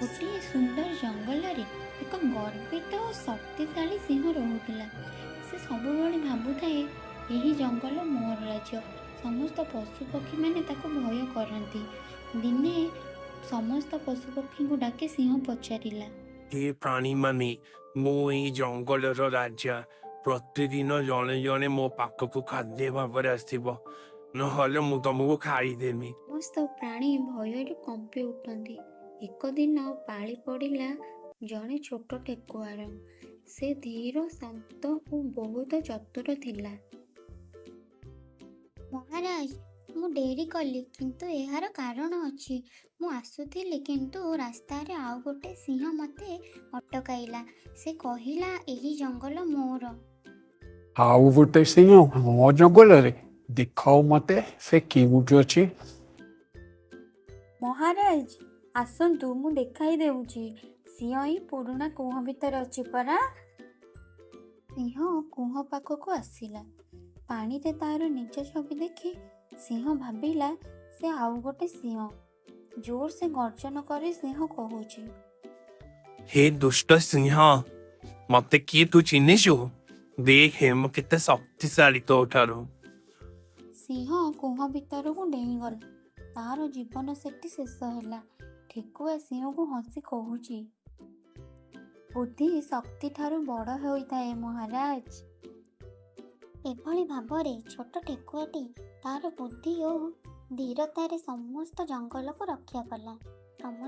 ଗୋଟିଏ ସୁନ୍ଦର ଜଙ୍ଗଲରେ ଏକ ଗର୍ବିତ ଓ ଶକ୍ତିଶାଳୀ ସିଂହ ରହୁଥିଲା। ସେ ସବୁବେଳେ ଭାବୁଥାଏ, ଏହି ଜଙ୍ଗଲ ମୋର ରାଜ୍ୟ। ସମସ୍ତ ପଶୁପକ୍ଷୀମାନେ ତାକୁ ଭୟ କରନ୍ତି। ଦିନେ ସମସ୍ତ ପଶୁପକ୍ଷୀଙ୍କୁ ଡାକି ସିଂହ ପଚାରିଲା, ହେ ପ୍ରାଣୀମାନେ, ମୁଁ ଏଇ ଜଙ୍ଗଲର ରାଜା। ପ୍ରତିଦିନ ଜଣେ ଜଣେ ମୋ ପାଖକୁ ଖାଦ୍ୟ ଭାବରେ ଆସିବ, ନହେଲେ ମୁଁ ତମକୁ ଖାଇଦେବି। ସମସ୍ତ ପ୍ରାଣୀ ଭୟରେ କମ୍ପି ଉଠନ୍ତି। ଏକ ଦିନ ପାଳି ପଡ଼ିଲା ଜଣେ ଛୋଟ ଠେକୁଆର। ସେ ଧୀର, ଶାନ୍ତ ଓ ବହୁତ ଚତୁର ଥିଲା। ମହାରାଜ, ମୁଁ ଡେରି କଲି, କିନ୍ତୁ ଏହାର କାରଣ ଅଛି। ମୁଁ ଆସୁଥିଲି, କିନ୍ତୁ ରାସ୍ତାରେ ଆଉ ଗୋଟେ ସିଂହ ମୋତେ ଅଟକାଇଲା। ସେ କହିଲା, ଏହି ଜଙ୍ଗଲ ମୋର। ଆଉ ଗୋଟେ ସିଂହ ମୋ ଜଙ୍ଗଲରେ? ଦେଖାଅ ମତେ ସେ କେଉଁଠି ଅଛି। ମହାରାଜ, ଆସନ୍ତୁ, ମୁଁ ଦେଖାଇ ଦେଉଛି। ସିଂହ ଏଇ ପୁରୁଣା କୁହ ଭିତରେ ଅଛି ପରା। ସିଂହ କୁହ ପାଖକୁ ଆସିଲା। ପାଣିରେ ତାର ନିଜ ଛବି ଦେଖି ସିଂହ ଭାବିଲା ସେ ଆଉ ଗୋଟେ ସିଂହ। ଜୋର ସେ ଗର୍ଜନ କରି ସିଂହ କହୁଛି, ହେ ଦୁଷ୍ଟ ସିଂହ, ମତେ କିଏ ତୁ ଚିହ୍ନିଛୁ? ଦେଖେ, ମୁଁ କେତେ ଶକ୍ତିଶାଳୀ ତୋ ଠାରୁ। ସିଂହ କୁହ ଭିତରକୁ ଡେଇଁଗଲା। ତାର ଜୀବନ ସେଠି ଶେଷ ହେଲା। ଠେକୁଆ ସିଂହକୁ ହସି କହୁଛି, ବୁଦ୍ଧି ଶକ୍ତି ଠାରୁ ବଡ଼ ହୋଇଥାଏ ମହାରାଜ। ଏଭଳି ଭାବରେ ଛୋଟ ଠେକୁଆଟି ତାର ବୁଦ୍ଧି ଓ ଧୀରତାରେ ସମସ୍ତ ଜଙ୍ଗଲକୁ ରକ୍ଷା କଲା। ସମସ୍ତ